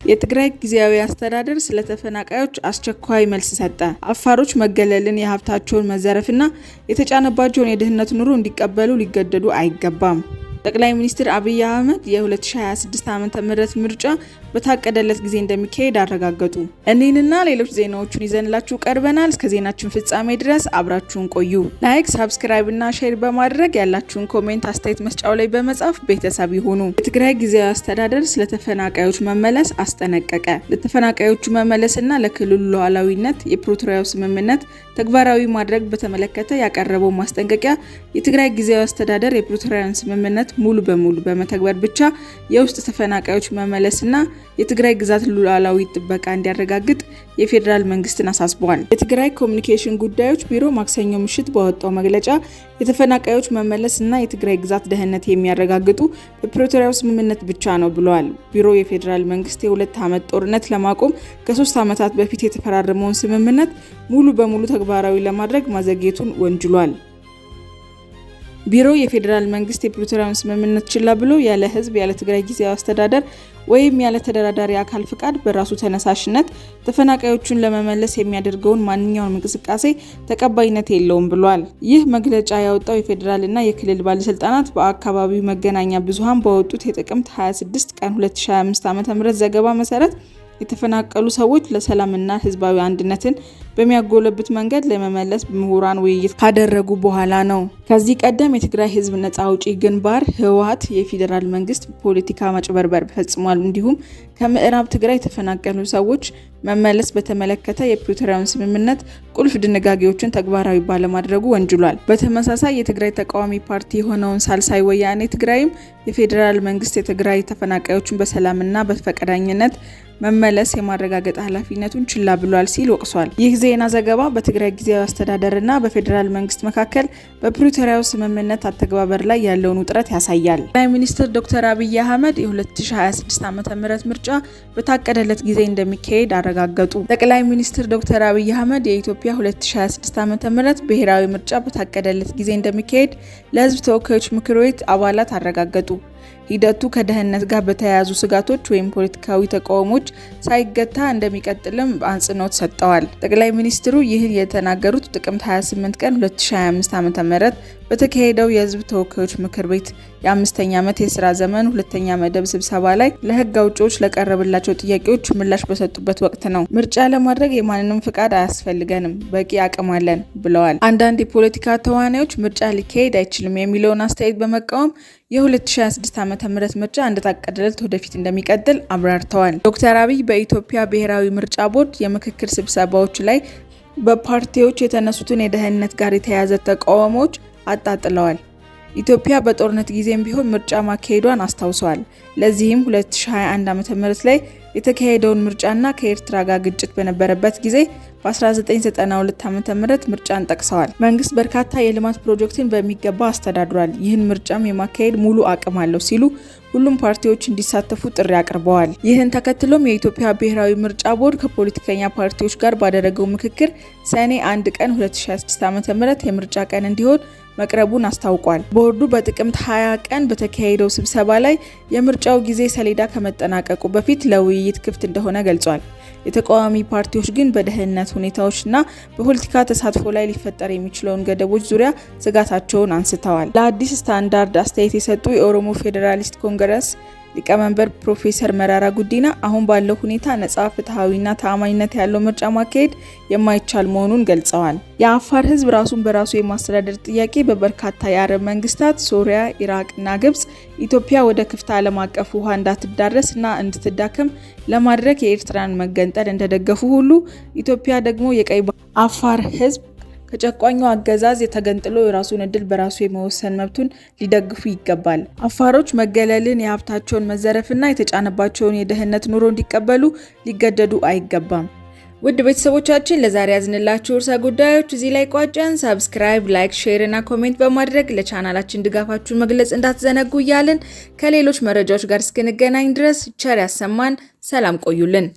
የትግራይ ጊዜያዊ አስተዳደር ስለ ተፈናቃዮች አስቸኳይ መልስ ሰጠ። አፋሮች መገለልን፣ የሀብታቸውን መዘረፍና የተጫነባቸውን የድህነት ኑሮ እንዲቀበሉ ሊገደዱ አይገባም። ጠቅላይ ሚኒስትር አብይ አህመድ የ2026 ዓ.ም ምርጫ በታቀደለት ጊዜ እንደሚካሄድ አረጋገጡ። እኒህንና ሌሎች ዜናዎቹን ይዘንላችሁ ቀርበናል። እስከ ዜናችን ፍጻሜ ድረስ አብራችሁን ቆዩ። Like፣ subscribe እና share በማድረግ ያላችሁን comment አስተያየት መስጫው ላይ በመጻፍ ቤተሰብ ይሁኑ። የትግራይ ጊዜያዊ አስተዳደር ስለ ተፈናቃዮች መመለስ አስጠነቀቀ። ለተፈናቃዮቹ መመለስና ለክልሉ ሉዓላዊነት የፕሪቶሪያው ስምምነት ተግባራዊ ማድረግ በተመለከተ ያቀረበው ማስጠንቀቂያ የትግራይ ጊዜያዊ አስተዳደር የፕሪቶሪያን ስምምነት ሙሉ በሙሉ በመተግበር ብቻ የውስጥ ተፈናቃዮች መመለስና የትግራይ ግዛት ሉዓላዊ ጥበቃ እንዲያረጋግጥ የፌዴራል መንግስትን አሳስቧል። የትግራይ ኮሚኒኬሽን ጉዳዮች ቢሮ ማክሰኞ ምሽት ባወጣው መግለጫ የተፈናቃዮች መመለስ እና የትግራይ ግዛት ደህንነት የሚያረጋግጡ በፕሪቶሪያው ስምምነት ብቻ ነው ብለዋል። ቢሮ የፌዴራል መንግስት የ2 ዓመት ጦርነት ለማቆም ከ3 ዓመታት በፊት የተፈራረመውን ስምምነት ሙሉ በሙሉ ተግባራዊ ለማድረግ ማዘግየቱን ወንጅሏል። ቢሮው የፌዴራል መንግስት የፕሪቶሪያውን ስምምነት ችላ ብሎ ያለ ህዝብ፣ ያለ ትግራይ ጊዜያዊ አስተዳደር ወይም ያለ ተደራዳሪ አካል ፍቃድ በራሱ ተነሳሽነት ተፈናቃዮቹን ለመመለስ የሚያደርገውን ማንኛውንም እንቅስቃሴ ተቀባይነት የለውም ብሏል። ይህ መግለጫ ያወጣው የፌዴራልና የክልል ባለስልጣናት በአካባቢው መገናኛ ብዙሃን ባወጡት የጥቅምት 26 ቀን 2025 ዓ.ም ዘገባ መሰረት የተፈናቀሉ ሰዎች ለሰላምና ህዝባዊ አንድነትን በሚያጎለብት መንገድ ለመመለስ ምሁራን ውይይት ካደረጉ በኋላ ነው። ከዚህ ቀደም የትግራይ ህዝብ ነጻ አውጪ ግንባር ህወሓት የፌዴራል መንግስት ፖለቲካ ማጭበርበር ፈጽሟል፣ እንዲሁም ከምዕራብ ትግራይ የተፈናቀሉ ሰዎች መመለስ በተመለከተ የፕሪቶሪያውን ስምምነት ቁልፍ ድንጋጌዎችን ተግባራዊ ባለማድረጉ ወንጅሏል። በተመሳሳይ የትግራይ ተቃዋሚ ፓርቲ የሆነውን ሳልሳይ ወያኔ ትግራይም የፌዴራል መንግስት የትግራይ ተፈናቃዮችን በሰላምና በፈቃደኝነት መመለስ የማረጋገጥ ኃላፊነቱን ችላ ብሏል ሲል ወቅሷል። ይህ ዜና ዘገባ በትግራይ ጊዜያዊ አስተዳደርና በፌዴራል መንግስት መካከል በፕሪቶሪያው ስምምነት አተገባበር ላይ ያለውን ውጥረት ያሳያል። ጠቅላይ ሚኒስትር ዶክተር አብይ አህመድ የ2026 ዓ.ም ምርጫ በታቀደለት ጊዜ እንደሚካሄድ አረጋገጡ። ጠቅላይ ሚኒስትር ዶክተር አብይ አህመድ የኢትዮጵያ 2026 ዓ.ም ብሔራዊ ምርጫ በታቀደለት ጊዜ እንደሚካሄድ ለሕዝብ ተወካዮች ምክር ቤት አባላት አረጋገጡ። ሂደቱ ከደህንነት ጋር በተያያዙ ስጋቶች ወይም ፖለቲካዊ ተቃውሞዎች ሳይገታ እንደሚቀጥልም አጽንኦት ሰጥተዋል። ጠቅላይ ሚኒስትሩ ይህን የተናገሩት ጥቅምት 28 ቀን 2025 ዓ.ም በተካሄደው የሕዝብ ተወካዮች ምክር ቤት የአምስተኛ ዓመት የስራ ዘመን ሁለተኛ መደብ ስብሰባ ላይ ለሕግ አውጪዎች ለቀረበላቸው ጥያቄዎች ምላሽ በሰጡበት ወቅት ነው። ምርጫ ለማድረግ የማንንም ፍቃድ አያስፈልገንም፣ በቂ አቅም አለን ብለዋል። አንዳንድ የፖለቲካ ተዋናዮች ምርጫ ሊካሄድ አይችልም የሚለውን አስተያየት በመቃወም የ2026 ዓ.ም ምርጫ እንደታቀደለት ወደፊት እንደሚቀጥል አብራርተዋል። ዶክተር አብይ በኢትዮጵያ ብሔራዊ ምርጫ ቦርድ የምክክር ስብሰባዎች ላይ በፓርቲዎች የተነሱትን የደህንነት ጋር የተያያዘ ተቃውሞዎች አጣጥለዋል። ኢትዮጵያ በጦርነት ጊዜም ቢሆን ምርጫ ማካሄዷን አስታውሰዋል። ለዚህም 2021 ዓ.ም ላይ የተካሄደውን ምርጫና ከኤርትራ ጋር ግጭት በነበረበት ጊዜ በ1992 ዓ.ም ምርጫን ጠቅሰዋል። መንግስት በርካታ የልማት ፕሮጀክትን በሚገባ አስተዳድሯል፣ ይህን ምርጫም የማካሄድ ሙሉ አቅም አለው ሲሉ ሁሉም ፓርቲዎች እንዲሳተፉ ጥሪ አቅርበዋል። ይህን ተከትሎም የኢትዮጵያ ብሔራዊ ምርጫ ቦርድ ከፖለቲከኛ ፓርቲዎች ጋር ባደረገው ምክክር ሰኔ 1 ቀን 2026 ዓ.ም የምርጫ ቀን እንዲሆን መቅረቡን አስታውቋል። ቦርዱ በጥቅምት 20 ቀን በተካሄደው ስብሰባ ላይ የምርጫው ጊዜ ሰሌዳ ከመጠናቀቁ በፊት ለውይይት ክፍት እንደሆነ ገልጿል። የተቃዋሚ ፓርቲዎች ግን በደህንነት ሁኔታዎችና በፖለቲካ ተሳትፎ ላይ ሊፈጠር የሚችለውን ገደቦች ዙሪያ ስጋታቸውን አንስተዋል። ለአዲስ ስታንዳርድ አስተያየት የሰጡ የኦሮሞ ፌዴራሊስት ኮንግረስ ሊቀመንበር ፕሮፌሰር መራራ ጉዲና አሁን ባለው ሁኔታ ነጻ፣ ፍትሐዊና ተአማኒነት ያለው ምርጫ ማካሄድ የማይቻል መሆኑን ገልጸዋል። የአፋር ሕዝብ ራሱን በራሱ የማስተዳደር ጥያቄ በበርካታ የአረብ መንግስታት ሶሪያ፣ ኢራቅ እና ግብጽ ኢትዮጵያ ወደ ክፍት ዓለም አቀፍ ውሃ እንዳትዳረስ እና እንድትዳከም ለማድረግ የኤርትራን መገንጠል እንደደገፉ ሁሉ ኢትዮጵያ ደግሞ የቀይ አፋር ሕዝብ ከጨቋኙ አገዛዝ ተገንጥሎ የራሱን እድል በራሱ የመወሰን መብቱን ሊደግፉ ይገባል። አፋሮች መገለልን፣ የሀብታቸውን መዘረፍና የተጫነባቸውን የድህነት ኑሮ እንዲቀበሉ ሊገደዱ አይገባም። ውድ ቤተሰቦቻችን፣ ለዛሬ ያዝንላችሁ ርዕሰ ጉዳዮች እዚህ ላይ ቋጨን። Subscribe፣ like፣ share እና comment በማድረግ ለቻናላችን ድጋፋችሁን መግለጽ እንዳትዘነጉ እያልን ከሌሎች መረጃዎች ጋር እስክንገናኝ ድረስ ቸር ያሰማን። ሰላም ቆዩልን።